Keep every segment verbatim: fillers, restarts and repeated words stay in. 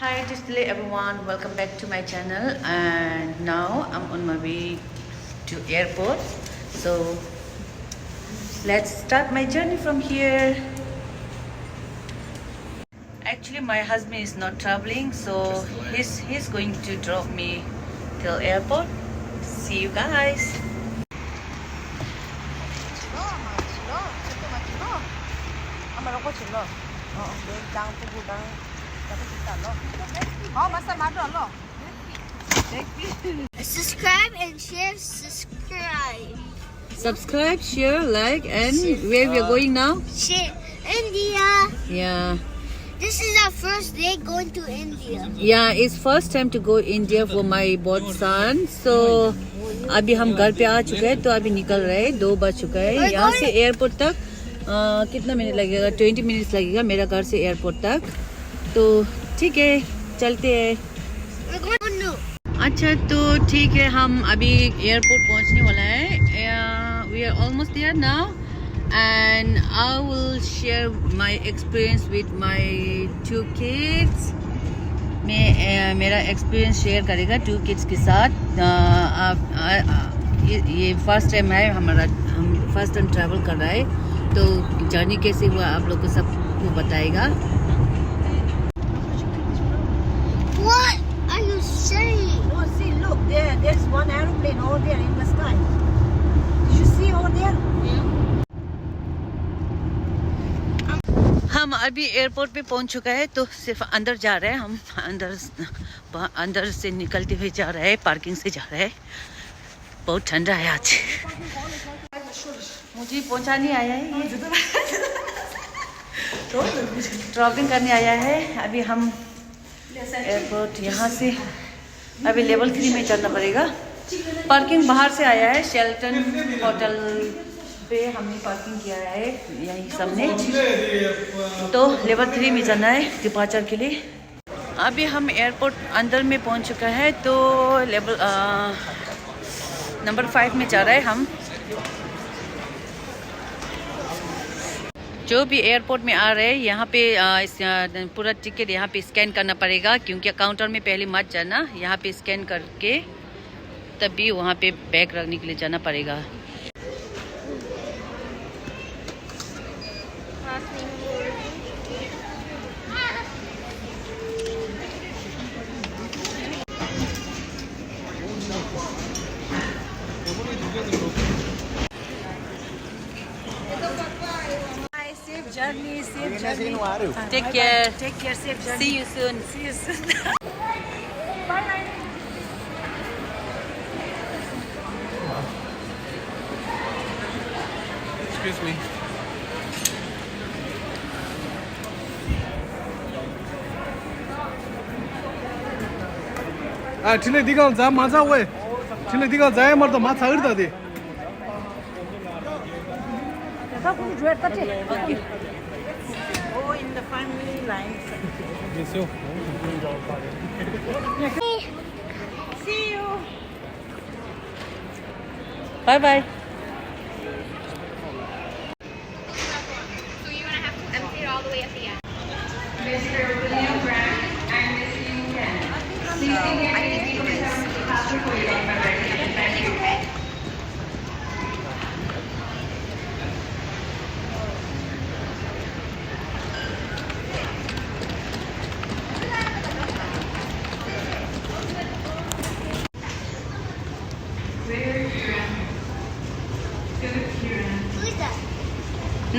Hi, Distille everyone. Welcome back to my channel. And now I'm on my way to airport. So let's start my journey from here. Actually, my husband is not traveling, so he's he's going to drop me till airport. See you guys. Subscribe and share, subscribe. Subscribe, share, like, and where we are going now? Share. India. Yeah. This is our first day going to India. Yeah, it's first time to go India for my both son. So अभी हम घर पे आ चुके हैं, तो अभी निकल रहे हैं। दो बज चुका है। यहाँ से एयरपोर्ट तक अ, कितना मिनट लगेगा? ट्वेंटी मिनट्स लगेगा मेरा घर से एयरपोर्ट तक। तो ठीक है, चलते हैं। अच्छा, तो ठीक है, हम अभी एयरपोर्ट पहुंचने वाला है। We are almost there now, and I will share my experience with my two kids. मैं अ, मेरा एक्सपीरियंस शेयर करेगा टू किड्स के साथ। अ, आप, अ, अ, ये, ये फर्स्ट टाइम है हमारा, हम फर्स्ट टाइम ट्रैवल कर रहा है, तो जर्नी कैसे हुआ आप लोग को सबको बताएगा। What are you saying? No, see, look, there, there's one aeroplane over there in the sky. Did you see over there? हम अभी एयरपोर्ट पे पहुंच चुका है, तो सिर्फ अंदर जा रहे हैं हम। अंदर, अंदर से निकलते हुए जा रहे हैं, पार्किंग से जा रहे हैं। बहुत ठंडा है आज। मुझे पहुंचाने आया है ये। ड्रॉपिंग करने आया है। अभी हम एयरपोर्ट यहाँ से अभी लेवल थ्री में चढ़ना पड़ेगा। पार्किंग बाहर से आया है, शेल्टन होटल पे हमने पार्किंग किया है यहीं सामने। तो लेवल थ्री में जाना है डिपार्चर के लिए। अभी हम एयरपोर्ट अंदर में पहुंच चुका है, तो लेवल नंबर फाइव में जा रहे हैं हम। जो भी एयरपोर्ट में आ रहे हैं, यहाँ पे अ, इस, अ, पूरा टिकट यहाँ पे स्कैन करना पड़ेगा, क्योंकि काउंटर में पहले मत जाना। यहाँ पे स्कैन करके तभी वहाँ पे बैग रखने के लिए जाना पड़ेगा। Bye, safe journey, safe journey. Take care. Take care, safe journey. See you soon. See you soon. Excuse me. ཨ། ཁྲི་ལེ་འདི་གང་ཛ་མ་ཛ་ཝེ། ཁྲི་ལེ་འདི་གང་ཛ་ཡ་མར་དོ་མ་ཚ་གིར་ད་དེ། Oh, in the family lines. See you. Bye bye. So you're gonna have to empty it all the way at the end. Mister William Grant and Miss Ying Ken. Please begin your sequence of departure for your arrival. Thank you.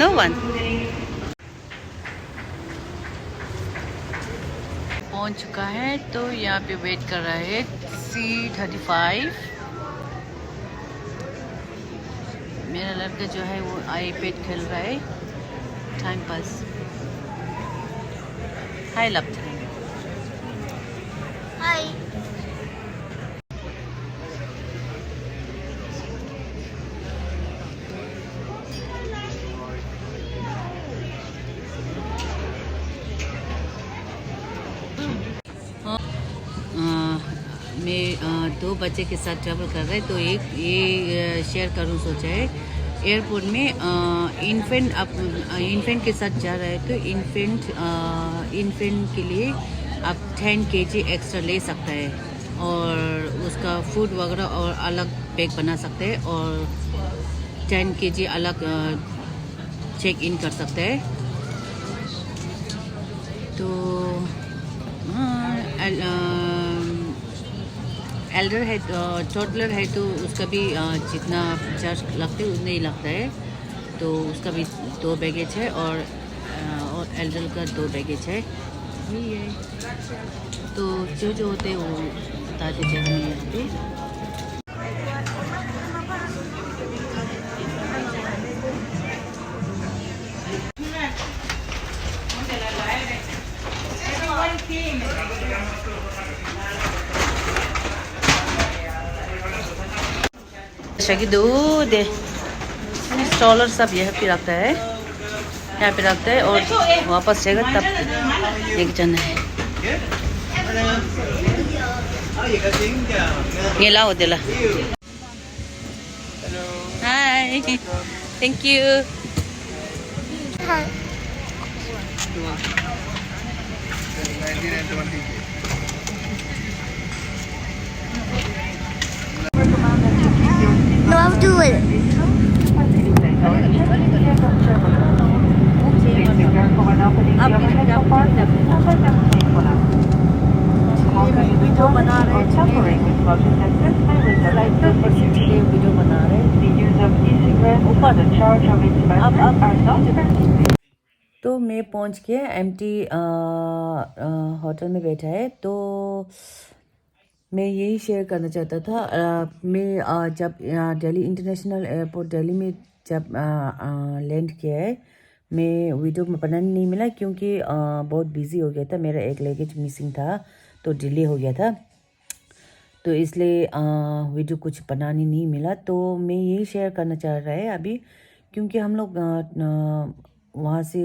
No one. पहुंच चुका है, तो यहाँ पे वेट कर रहा है C thirty five. मेरा लड़का जो है वो आईपैड खेल रहा है, टाइम पास। हाय लव। हाय। अ, मैं, अ, दो बच्चे के साथ ट्रैवल कर रहे, तो एक ये, अ, शेयर करूँ सोचा है। एयरपोर्ट में, अ, इन्फेंट, आप, अ, इन्फेंट के साथ जा रहे हैं, तो इन्फेंट, अ, इन्फेंट के लिए आप टेन केजी एक्स्ट्रा ले सकता है और उसका फूड वगैरह और अलग पैक बना सकते हैं और टेन केजी अलग चेक इन कर सकते हैं। तो हाँ, एल- अम, एल्डर है, टॉडलर है, तो उसका भी अ, जितना चार्ज लगते उतना ही लगता है। तो उसका भी दो बैगेज है और अ, और एल्डर का दो बैगेज है। यही है। तो जो जो होते हैं वो बताते चलेंगे यहाँ पे। शगी दूध है। स्टॉलर सब यहाँ पे रखता है, यहाँ पे रखता है और वापस जाएगा तब लेके जाना है। ये लाओ दिला। Hi. Thank you. No, I'll do it. Video बना रहे हैं, वीडियो बना रहे हैं। The use of e-cigarettes and the charge of its method are not permitted. तो मैं पहुंच गया एमटी होटल में बैठा है। तो मैं यही शेयर करना चाहता था। अ, मैं अ, जब दिल्ली इंटरनेशनल एयरपोर्ट दिल्ली में जब लैंड किया है, मैं वीडियो में बनाने नहीं मिला क्योंकि अ, बहुत बिजी हो गया था, मेरा एक लगेज मिसिंग था, तो डिले हो गया था। तो इसलिए अ, वीडियो कुछ बनाने नहीं मिला। तो मैं यही शेयर करना चाह रहा है अभी, क्योंकि हम लोग अ, अ, वहाँ से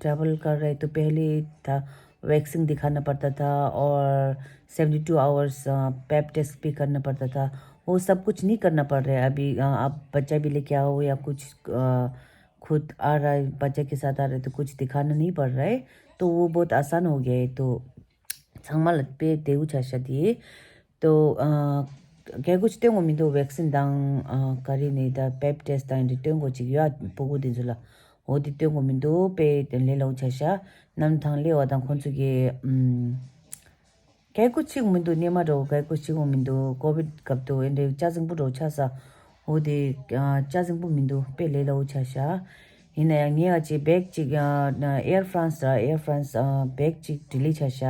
ट्रैवल कर रहे तो पहले था, वैक्सीन दिखाना पड़ता था और seventy two hours pap test भी करना पड़ता था। वो सब कुछ नहीं करना पड़ रहा है अभी। अ, आप बच्चा भी लेके आओ या कुछ अ, खुद आ रहा है, बच्चा के साथ आ रहे तो कुछ दिखाना नहीं पड़ रहा है, तो वो बहुत आसान हो गया है। तो ཚང་མ་ལ་དཔེ་བདེ་བོ་ཆ་ཤ་དེ། ཏོ་ཨ་སྐད་གོ་ཅི་སྟོན་གོ་མི་འདུག། བེག་སིན་དང་ཨ་ག་རེ་ནི་ད་པེབ་ཏེས་དང་འདི་སྟོན་གོ་ཅིག་ཡོད་ཨ། སྤུ་གུ་དེ་ཚོ་ལ་འོ་དེ་སྟོན་གོ་མི་འདུག། དཔེ་ལས་སླ་བོ་ཆ་ཤ། གནམ་ཐང་སླེབས་པ་དང་ཁོང་ཚོ་གི་ཨམ་སྐད་གོ་ཅིག་མི་འདུག། སྙེ་མ་འགྲོ་སྐད་གོ་ཅིག་མི་འདུག། ཀོ་བིད་སྐབས་དུ་ཨེ་འདྲའི་ལྕགས་ཟིང་པོ་འགྲོ་ཆ་ས། འོ་དེ་ཨ་ལྕགས་ཟིང་པོ་མི་འདུག། དཔེ་ལས་སླ་བོ་ཆ་ཤ། ཡིན་ན་ཡང་ངས་ཨ་ཅེ་བེག་ཅིག་ཨ་ཨེར་ཧྥ་རན་སི་ར་ཨེར་ཧྥ་རན་སི་ཨ་བེག་ཅིག་ཌི་ལི་ཆ་ཤ།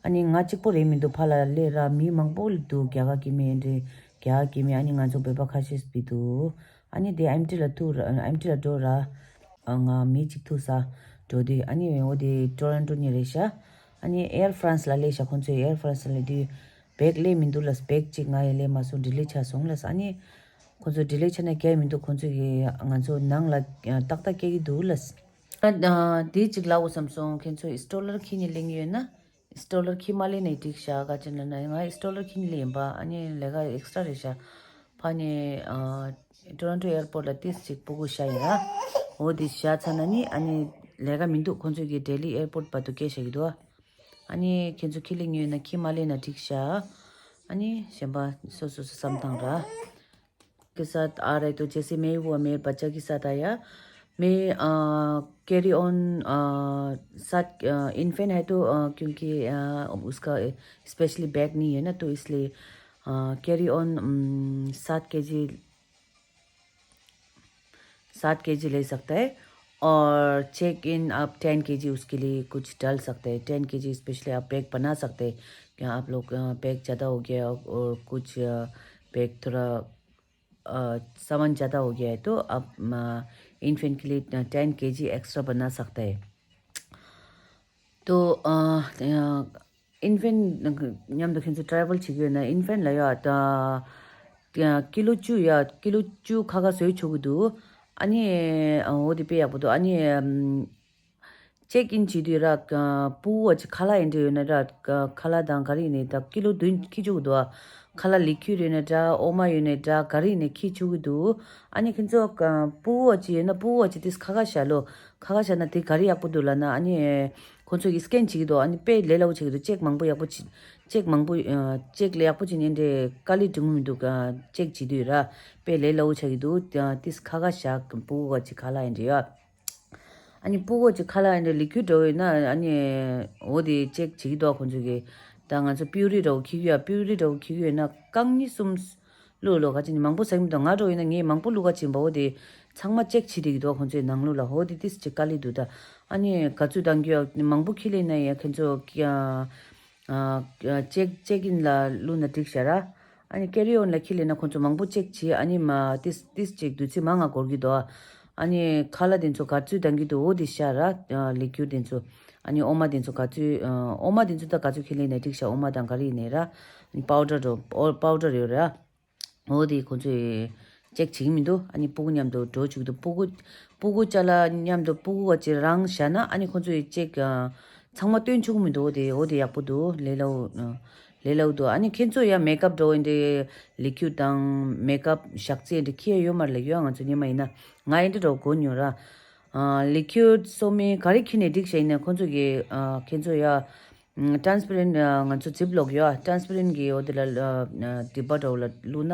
ཨ་ནི་ང་གཅིག་པོ་རེད་མི་འདུག། ཕ་ལ་ལས་ར་མི་མང་པོ་འདུག། རྒྱ་གར་གྱི་མི་འདྲ་རྒྱ་གར་གྱི་མི། ཨ་ནི་ང་ཚོ་བོད་པ་ཁ་ཤས་པི་འདུག། ཨ་ནི་དེ་ཨེམ་ཊི་ལ་ཐུག་ར་ཨེམ་ཊི་ལ་འགྲོ་ར། ཨ་ང་མི་གཅིག་ཐུག་ས་འགྲོ་དུས། ཨ་ནི་འོ་དེ་ཊོ་རོན་ཊོ་ནས་རེད་ཤག། ཨ་ནི་ཨེར་ཧྥ་རན་སི་ལ་སླེབས་ཤག། ཁོང་ཚོས་ཨེར་ཧྥ་རན་སི་ལ་སླེབས་དུས་བེག་སླེབས་མི་འདུག་ལབ། བེག་གཅིག་ང་ཡི་སླེབས་མ་སོང་། ཌི་ལི་ཆགས་སོང་ལབ། ཨ་ནི་ཁོང་ཚོ་ཌི་ལི་ཆགས་ན་སྐྱེལ་མི་འདུག། ཁོང་ཚོ་གི་ང་ཚོ་ནང་ལ་ཏག་ཏག་སྐྱེལ་གི་འདུག་ལབ། ཨ་དེ་གཅིག་ལབ་དགོས་བསམ་སོང་། ཁྱེད་ཚོ་ཨིན་སི་ཊོ་ལར་ཁྱེར་ནས་སླེབས་ཡོད་ན། ཨིན་སི་ཊོ་ལར་ཁྱེར་མ་སླེབས་ནས་འགྲིག་ཤག། ག་ཅི་ན་ན་ང་ཨིན་སི་ཊོ་ལར་ཁྱེར་ནས་སླེབས་ཡིན་པ། ཨ་ནི་ལས་ཀ་ཨེག་སི་ཊ་ར་རེད་ཤག། ཕ་ནས་ཨ་ཊོ་རོན་ཊོ་ཨེར་པོར་ཊ་ལ་ཏིས་ཅིག་སྤུ་གུ་བཞག་ཡིན་ར། འོ་དེ་བཞག་ཚར་ན་ནི་ཨ་ནི་ལས་ཀ་མི་འདུག། ཁོང་ཚོ་གིས་ལྡི་ལི་ཨེར་པོར་ཊ་བར་དུ་སྐྱེལ་བཞག་གི་འདུག། ཨ་ནི་ཁྱེད་ཚོ་ཁྱེར་སླེབས་ཡོད་ན་ཁྱེར་མ་སླེབས་ན་འགྲིག་ཤག། ཨ་ནི་གཞན་པ་སོ་སོ་སོ་བསམ་བཏང་ར། के साथ आ रहे तो जैसे मैं हुआ, मेरे बच्चा के साथ आया। मैं अ, कैरी ऑन अ, साथ अ, इन्फेंट है तो अ, क्योंकि अ, उसका स्पेशली बैग नहीं है ना, तो इसलिए अ, कैरी ऑन अम, सात केजी, सात केजी ले सकता है। और चेक इन आप टेन केजी उसके लिए कुछ डाल सकते हैं। टेन केजी स्पेशली आप बैग बना सकते हैं कि आप लोग अ, बैग ज़्यादा हो गया और कुछ अ, बैग थोड़ा अ, सामान ज़्यादा हो गया है तो आप अ, इन्फेंट के लिए टेन केजी एक्स्ट्रा बना सकता है। तो अ, अ, इन्फेंट མཉམ་དུ་ཁྱེད་ཚོ་ཊེ་རེ་ཝལ་བྱེད་ཀྱི་ཡོད་ན་ཨིན་ཕེན་ལ་ཡ་ད་ཀི་ལོ་བཅུ་ཡ་ཀི་ལོ་བཅུ་ཁ་ཁ་བཟོས་ཆོག་གི་འདུག། ཨ་ནི་འོ་དེ་དཔེ་ཡག་པོ་འདུག། ཨ་ནི་ཅེག་ཨིན་བྱེད་དུས་ར་སྤུ་གུ་བ་ཅིག་ཁ་ལག་ཡིན་འདྲ་ཡོད་ན་ར་ཁ་ལག་དང་ག་རེ་ཡིན་ནའི་ད་ཀི་ལོ་བདུན་འཁྱེར་ཆོག་གི་འདུག། ཨ་ཁ་ལག་ལི་ཁུར་ཡོད་ན་འདྲ་འོ་མ་ཡོད་ན་འདྲ་ག་རེ་ཡིན་ནའི་འཁྱེར་ཆོག་གི་འདུག། ཨ་ནི་ཁྱེད་ཚོ་སྤུ་གུ་བ་ཅིག་ཡོད་ན་སྤུ་གུ་བ་ཅིག་དེ་ཁ་ཁ་བཞག་ལོ། ཁ་ཁ་བཞག་ན་དེ་ག་རེ་ཡག་པོ་འདུག་ལབ་ན། ཨ་ནི་ ཁོང་ཚོ་གིས་སི་ཀེན་བྱེད་ཀྱི་འདུག་ཨ་ནི་དཔེ་ལས་སླ་པོ་ཆགས་ཀྱི་འདུག་ཅེག་མང་པོ་ཡག་པོ་བྱེད། ཅེག་མང་པོ་ཨ་ཅེག་ལས་ཡག་པོ་བྱེད་ནས་འདྲེ་དཀའ་ལས་སྒྲིག་མི་འདུག་ཨ་ཅེག་བྱེད་དུས་ར་དཔེ་ལས་སླ་པོ་ཆགས་ཀྱི་འདུག་ཨ་ཏིས་ཁ་ཁ་བཞག་སྤུ་གུ་ག་ཅིག་ཁ་ལག་ཡིན་འདྲེ་ཡ། ཨ་ནི་སྤུ་གུ་ཅིག་ཁ་ལག་ཡིན་འདྲེ་ལི་ཁུ་འདྲ་བོ་ཡིན་ན་ཨ་ནི་འོ་དེ་ཅེག་བྱེད་ཀྱི་འདུག་ཁོང་ཚོ་གིས། ད་ང་ཚོ་པིའུ་རི་འདྲ་བོ་འཁྱེར་གྱི་ཡོད། པིའུ་རི་འདྲ་བོ་འཁྱེར་གྱི་ཡོད་ན་རྐང་གཉིས་གསུམ། བླུགས་བླུགས་ག་ཅིག་ནི་མང་པོ་ཟ་གི་མི་འདུག་ང་འདྲ་བོ་ཡིན་ན་ངས་མང་པོ་བླུགས་ག་ཅིག་འབའ་འོ་དེ་ཚང་མ་ཅེག་བྱེད་བསྡད་ཀྱི་འདུག་ཁོང་ཚོའི་ནང་ལོགས་ལ་འོ་དེ་ཏིས་ཅིག་དཀའ་ལས་འདུག་ད་ཨ་ནི་ག་ཚོད་འདང་རྒྱུ་ཡ་མང་པོ་ཁྱེར་སླེབས་ན་ཡ་ཁྱེད་ཚོ་ཀྱ་ཨ་ཅེག་ཅེག་ཨིན་ལ་བླུགས་ན་འགྲིག་ཤག་ར། ཨ་ནི་ཀེ་རི་ཨོན་ལ་ཁྱེར་སླེབས་ན་ཁོང་ཚོ་མང་པོ་ཅེག་བྱེད། ཨ་ནི་མ་ཏིས་ཏིས་ཅིག་དུས་ཚོད་མང་ང་འགོར་གྱི་འདུག་ཨ་ནི་ཁ་ལག་དེ་ཚོ་ག་ཚོད་འདང་གི་འདུག་འོ་དེ་ཤག་ར། ལི་ཁུ་དེ་ཚོ་ཨ་ནི་འོ་མ་དེ་ཚོ་ག་ཚོད་འོ་མ་དེ་ཚོ་ད་ག་ཚོད་ཁྱེར་སླེབས་ན་འགྲིག་ཤག་འོ་མ་དང་ག་རེ་ཡིན་ནའི་ར། པའུ་ཌར་འདྲ་པའུ་ཌར་ཡོད་ར། འོ་དེ་ཁོང་ཚོས་ཅེག་བྱེད་ཀྱི་མི་འདུག་ཨ་ནི་སྤུ་གུ་མཉམ་དུ་འགྲོ་བཅུག་འདུག་སྤུ་གུ་སྤུ་གུ་ཅ་ལག་མཉམ་དུ་སྤུ་གུ་བ་ཅིག་རང་བཞག་ན་ཨ་ནི་ཁོང་ཚོས་ཅེག་ཚང་མ་སྟོན་བཅུག་མི་འདུག་འོ་དེ་འོ་དེ་ཡག་པོ་འདུག་ལས་སླ་པོ་ལས་སླ་པོ་འདུག་ཨ་ནི་ཁྱེད་ཚོ་ཡང་མེག་ཨབ་འགྲོ་འདི་ལི་ཁུ་དང་མེག་ཨབ་ཞག་རྩི་འདི་ཁྱེར་ཡོད་མ་རེད་ལ་ཡོད། ང་ཚོ་ཉི་མ་ཡིན་ན་ང་ཡིན་འདི་འགྲོ་དགོས་ཉོ་ར། ལི་ཁུ་སོ་མི་ག་རེ་ཁྱེར་ནས་འགྲིག་ཤག་ཡིན་ན་ཁོང་ཚོ་གི་ཁྱེད་ཚོ་ཡ། ཊ་རན་སི་པེ་རེན་ང་ཚོ་ཛིབ་ལོག་ཡོད། ཊ་རན་སི་པེ་རེན་གི་འོ་དེ་ལ་ཌི་བ་འདྲ་བོ་ལ་བླུགས་ན་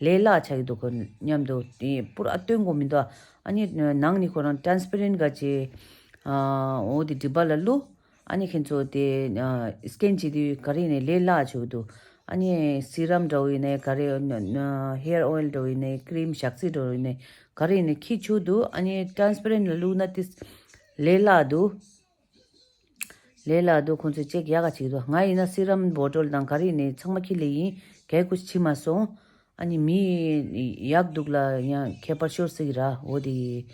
ལས་སླ་ཆགས་ཀྱི་འདུག་ཁོ་མཉམ་དུ་དེ་པུ་ར་སྟོན་དགོས་མི་འདུག་ཨ་ནི་ནང་ནས་ཁོ་རང་ཊ་རན་སི་པེ་རེན་ག་ཅེ་འོ་དེ་ཌི་བ་ལ་བླུགས། ཨ་ནི་ཁྱེད་ཚོ་དེ་སི་ཀེན་བྱེད་དུས་ག་རེ་ཡིན་ནའི་ལས་སླ་ཆགས་ཀྱི་འདུག་ཨ་ནི་སི་རམ་འདྲ་བོ་ཡིན་ནའི་ག་རེ་ཧེར་ཨོ་ཡལ་འདྲ་བོ་ཡིན་ནའི་ཀི་རིམ་ཞག་རྩི་འདྲ་བོ་ཡིན་ནའི་ག་རེ་ཡིན་ནའི་ཁྱེར་ཆོག་འདུག་ཨ་ནི་ཊ་རན་སི་པེ་རེན་ལ་བླུགས་ན་དེ་ལས་སླ་འདུག་ལས་སླ་འདུག་ཁོང་ཚོས་ཅེག་ཡག་ག་བྱེད་ཀྱི་འདུག་ང་ཡིན་ན་སི་རམ་བོ་ཊོལ་དང་ག་རེ་ཡིན་ནའི་ཚང་མ་ཁྱེར་སླེབས་ཡིན། གལ་ཁུ་ཕྱིན་མ་སོང་། ཨ་ནི་མི་ཡག་སྡུག་ལ་ཡང་ཁྱད་པར་ཤོར་སྲིད་ཀྱི་ར། འོ་དེ་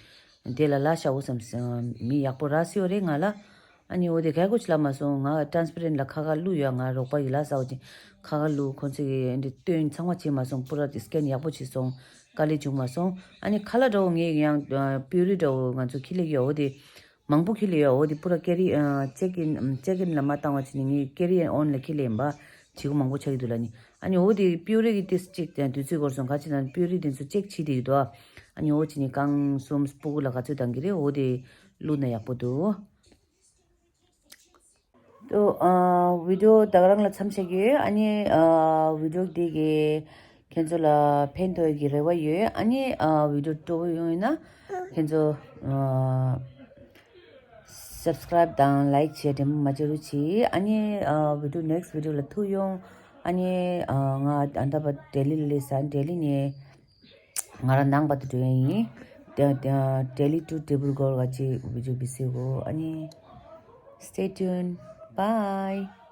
དེ་ལ་ལ་ཤ་འོ་བསམ་སོང་། མི་ཡག་པོ་རག་སྲིད་ཡོད་རེད་ང་ལ། ཨ་ནི་འོ་དེ་གལ་ཁུ་ཕྱིན་ལ་མ་སོང་། ང་ཊ་རན་སི་པེ་རེན་ལ་ཁ་ཁ་བླུགས་ཡོད། ང་རོགས་པ་ཡི་ལ་ས་འོ་ཅིག་ཁ་ཁ་བླུགས། ཁོང་ཚོས་འདི་སྟོན་ཚང་མ་བྱེད་མ་སོང་། པུ་ར་དེ་སི་ཀེན་ཡག་པོ་བྱེད་སོང་། དཀའ་ལས་བྱུང་མ་སོང་། ཨ་ནི་ཁ་ལག་འདྲ་བོ་ངས་ཡང་པིའུ་རི་འདྲ་བོ་ང་ཚོ་ཁྱེར་སླེབས་ཡོད། འོ་དེ། མང་པོ་ཁྱེར་སླེབས་ཡོད། འོ་དེ་པུ་ར་ཀེ་རི་ཨ་ཅེག་ཨིན་ཨམ་ཅེག་ཨིན་ལ་མ་བཏང་བ་བྱས་ནས་ངས་ཀེ་རི་ཨོན་ལ་ཁྱེར་སླེབས་ཡིན་པ། བྱེད་སྒོ་མང་པོ་ཆགས་ཀྱི་འདུག་ལ་ནི། ཨ་ནི་འོ་དེ་པིའུ་རི་གི་ཏིས་ཅིག་དུས་ཚོད་འགོར་སོང་། ག་ཅི་ན་པིའུ་རི་དེ་ཚོ་ཅེག་བྱེད་དེ་ཡོད་དོ། ཨ་ནི་འོ་བྱས་ནས་རྐང་གསུམ་སྤུ་གུ་ལ་ག་ཚོད་འདང་གི་རེད། འོ་དེ་བླུགས་ན་ཡག་པོ་འདུག་ཏོ་ཨ་བི་ཌི་ཡོ་ད་ག་རང་ལ་མཚམས་བཞག་གི་ཡོད། ཨ་ནི་ཨ་བི་ཌི་ཡོ་འདི་གི་ཁྱེད་ཚོ་ལ་ཕན་ཐོགས་ཀྱི་རེ་བ་ཡོད། ཨ་ནི་ཨ་བི་ཌི་ཡོ་སྤྲོ་པོ་ཡོང་ཡོད་ན་ཁྱེད་ཚོ་ཨ་སབ་སི་ཀ་རའིབ་དང་ལའིག་བྱས་འབྲེལ་མ་བརྗེད་རོགས་གྱིས། ཨ་ནི་ཨ་བི་ཌི་ཡོ་ནེག་སི་བི་ཌི་ཡོ་ལ་ཐུག་ཡོང་། ཨ་ནི་ཨ་ང་ཨ་ད་བ་ལྡི་ལི་ལ་སླེབས་ས། ལྡི་ལི་ནས་ང་རང་ནང་བར་དུ་འགྲོ་ཡ་ཡིན། ལྡི་ལྡི་ལྡི་ལི་ཊུ་ཌི་བྷུར་གོར་ག་ཅིག་བི་ཌི་ཡོ་བི་སི་གོ། ཨ་ནི་stay tuned. Bye.